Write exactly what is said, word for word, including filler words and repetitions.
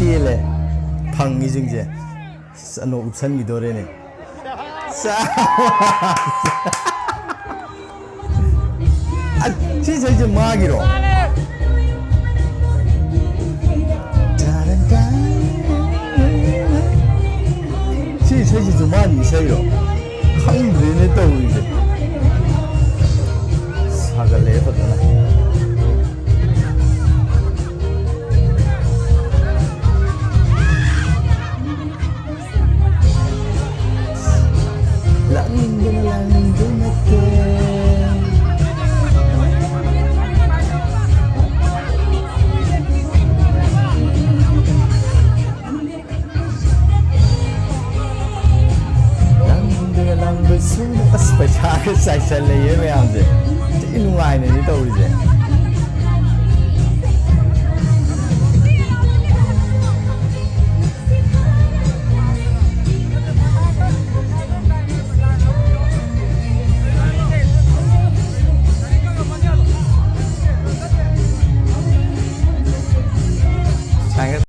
ꯄꯦꯜꯂꯦ꯫ ꯐꯪꯉꯤꯁꯤꯡꯁꯦ꯫ ꯑꯁ, ꯑꯅꯣꯛ ꯎꯞꯁꯟꯈꯤꯗꯣꯔꯦꯅꯦ꯫ ꯁꯥ-, ꯑ, ꯁꯤ ꯏꯁꯩꯁꯦ ꯃꯥꯒꯤꯔꯣ? ꯁꯤ ꯏꯁꯩꯁꯤꯁꯨ ꯃꯥꯒꯤ ꯏꯁꯩꯔꯣ? ꯈꯪꯗ꯭ꯔꯦꯅꯦ ꯇꯧꯔꯤꯁꯦ꯫ ꯁꯥꯒꯠꯂꯛꯑꯦ ꯐꯖꯅ꯫ ꯂꯥꯛꯅꯤꯡꯗꯅ ꯂꯥꯛꯅꯤꯡꯗ ꯅꯠꯇꯦ꯫ ꯂꯥꯛꯅꯤꯡꯗꯅ ꯂꯥꯡꯕꯁꯨ꯫ ꯑꯁ, ꯄꯩꯁꯥꯒ ꯆꯥꯏꯁꯜꯂꯛꯑꯦ ꯃꯌꯥꯝꯁꯦ꯫ ꯊꯤ ꯅꯨꯡꯉꯥꯏꯅꯅꯤ ꯇꯧꯔꯤꯁꯦ꯫